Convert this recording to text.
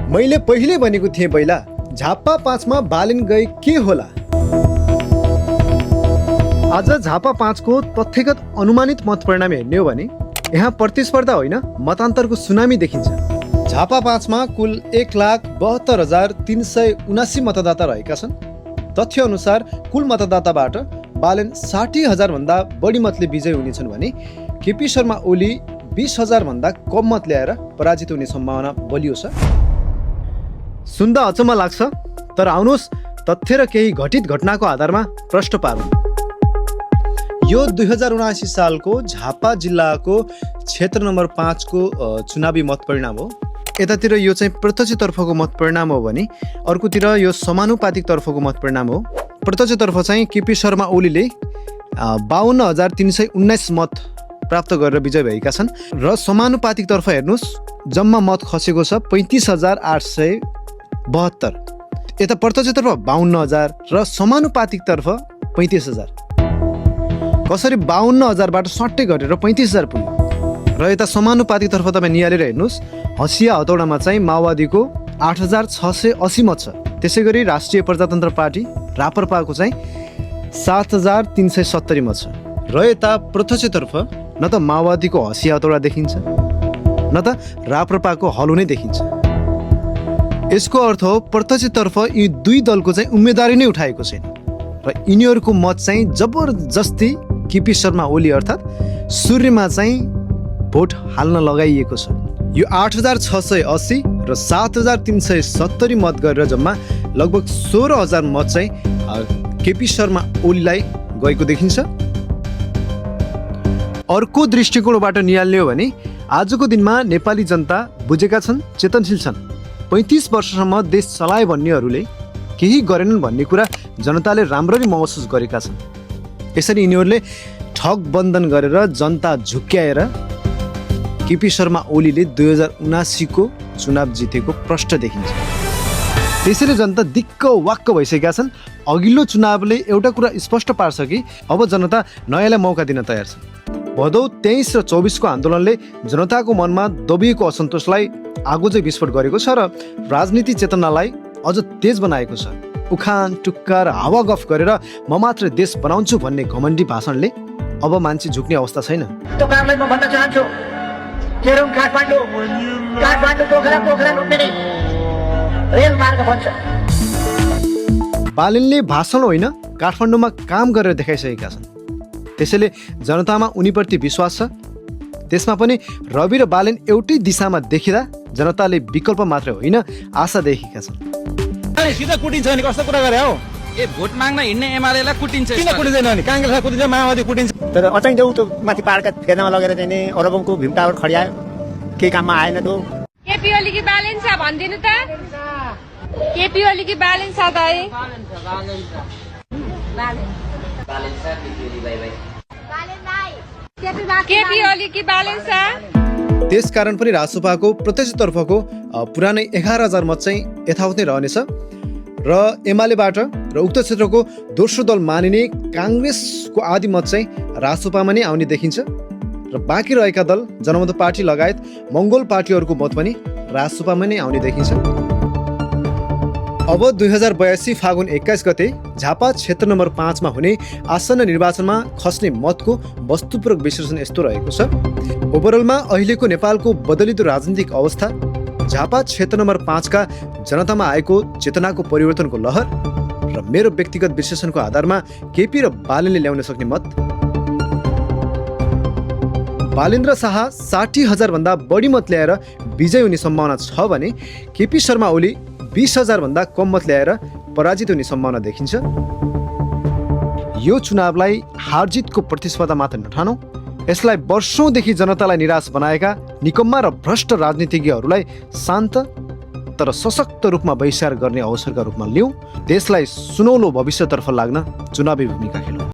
मैले पहिले भनेको थिएँ पहिला, झापा 5 मा बालेन गए के होला। आज झापा 5 को तथ्यगत अनुमानित मत परिणाम हेर्ने हो भने यहाँ प्रतिस्पर्धा होइन मतान्तरको सुनामी देखिन्छ। झापा 5 मा कुल 1,72,379 मतदाता रहेका छन्। तथ्य अनुसार कुल मतदाताबाट बालेन 60,000 भन्दा बढी मतले विजय हुनेछन् भने केपी शर्मा ओली 20,000 भन्दा कम मत ल्याएर पराजित हुने सम्भावना बलियो छ। सुन्दा अचम्म लाग्छ, तर आउनुहोस् तथ्य र केही घटित घटनाको आधारमा प्रश्न पारौँ। यो 2079 सालको झापा जिल्लाको क्षेत्र नम्बर 5 को चुनावी मत परिणाम हो। यतातिर यो चाहिँ प्रत्यक्षतर्फको मत परिणाम हो भने अर्कोतिर यो समानुपातिक तर्फको मत परिणाम हो। प्रत्यक्षतर्फ चाहिँ केपी शर्मा ओलीले 52,319 मत प्राप्त गरेर विजय भएका छन् र समानुपातिकतर्फ हेर्नुहोस् जम्मा मत खसेको छ 35,872। यता प्रत्यक्षतर्फ 52,000 र समानुपातिकतर्फ 35,000। कसरी 52,000बाट सट्टै घटेर 35,000 पुग्यो। र यता समानुपातिकतर्फ तपाईँ निहालेर हेर्नुहोस्, हँसिया हतौडामा चाहिँ माओवादीको 8,680 मत छ। त्यसै गरी राष्ट्रिय प्रजातन्त्र पार्टी राप्रपाको चाहिँ 7,370 मत छ। र यता प्रत्यक्षतर्फ न त माओवादीको हँसिया हतौडा देखिन्छ न त राप्रपाको हलो नै देखिन्छ। यसको अर्थ हो प्रत्यक्षतर्फ यी दुई दलको चाहिँ उम्मेदवारी नै उठाएको छैन र यिनीहरूको मत चाहिँ जबरजस्ती केपी शर्मा ओली अर्थात् सूर्यमा चाहिँ भोट हाल्न लगाइएको छ। यो 8,680 र 7,370 मत गरेर जम्मा लगभग 16,000 मत चाहिँ केपी शर्मा ओलीलाई गएको देखिन्छ। अर्को दृष्टिकोणबाट निहाल्ने हो भने आजको दिनमा नेपाली जनता बुझेका छन्, चेतनशील छन्। 35 वर्षसम्म देश चलाए भन्नेहरूले केही गरेनन् भन्ने कुरा जनताले राम्ररी महसुस गरेका छन्। यसरी यिनीहरूले ठग बन्धन गरेर जनता झुक्क्याएर केपी शर्मा ओलीले 2079 को चुनाव जितेको प्रष्ट देखिन्छ। त्यसैले जनता दिक्क वाक्क भइसकेका छन्। अघिल्लो चुनावले एउटा कुरा स्पष्ट पार्छ कि अब जनता नयाँलाई मौका दिन तयार छ। भदौ 23 र 24 को आन्दोलनले जनताको मनमा दबिएको असन्तोषलाई आगो चाहिँ विस्फोट गरेको छ र राजनीति चेतनालाई अझ तेज बनाएको छ। उखान टुक्का र हावा गफ गरेर म मात्र देश बनाउँछु भन्ने घमण्डी भाषणले अब मान्छे झुक्ने अवस्था छैन। त्यो कामलाई म भन्न चाहन्छु, केरुङ काठमाडौँ पोखरा लुम्बिनी रेल मार्ग बन्छ। बालेनले भाषण होइन काठमाडौँमा काम गरेर देखाइसकेका छन्। त्यसैले जनतामा उनीप्रति विश्वास छ। त्यसमा पनि रवि र बालेन एउटै दिशामा देखिँदा जनताले विकल्प मात्र होइन आशा देखेका छन्। सिधा कुटिन्छ नि कस्तो कुरा गरे हो? ए भोट माग्न हिँड्ने एमालेलाई कुटिन्छ। किन कुटिँदैन नि? कांग्रेसलाई कुटिन्छ, माओवादी कुटिन्छ। तर अचानक त्यो माथि पहाडका फेदामा लगेर चाहिँ नि अरबङको भीम टावर खड्यायो, केही काममा आएन त्यो। केपी ओली कि बालेन छ भन्दिनु त? केपी ओली कि बालेन छ दाइ? केपी ओली कि बालेन छ? त्यसकारण पनि रासोपाको प्रत्यक्षतर्फको पुरानै 11,000 मत चाहिँ यथावत नै रहनेछ र एमालेबाट र उक्त क्षेत्रको दोस्रो दल मानिने काङ्ग्रेसको आदि मत चाहिँ रासोपामा नै आउने देखिन्छ र बाँकी रहेका दल जनमत पार्टी लगायत मङ्गोल पार्टीहरूको मत पनि रासोपामा नै आउने देखिन्छ। अब 2082 फागुन 21 गते झापा क्षेत्र नम्बर 5 मा हुने आसन्न निर्वाचनमा खस्ने मतको वस्तुपूर्वक विश्लेषण यस्तो रहेको छ। ओभरअलमा अहिलेको नेपालको बदलिदो राजनीतिक अवस्था, झापा क्षेत्र नम्बर 5 का जनतामा आएको चेतनाको परिवर्तनको लहर र मेरो व्यक्तिगत विश्लेषणको आधारमा केपी र बालेनले ल्याउन सक्ने मत। बालेन र शाह 60,000 भन्दा बढी मत ल्याएर विजय हुने सम्भावना छ भने केपी शर्मा ओली 20,000 भन्दा कम मत ल्याएर पराजित हुने सम्भावना देखिन्छ। यो चुनावलाई हारजितको प्रतिस्पर्धा मात्र नठानौँ, यसलाई वर्षौंदेखि जनतालाई निराश बनाएका निकम्मा र भ्रष्ट राजनीतिज्ञहरूलाई शान्त तर सशक्त रूपमा बहिष्कार गर्ने अवसरका रूपमा लिऊँ। देशलाई सुनौलो भविष्यतर्फ लाग्न चुनावी भूमिका खेलौँ।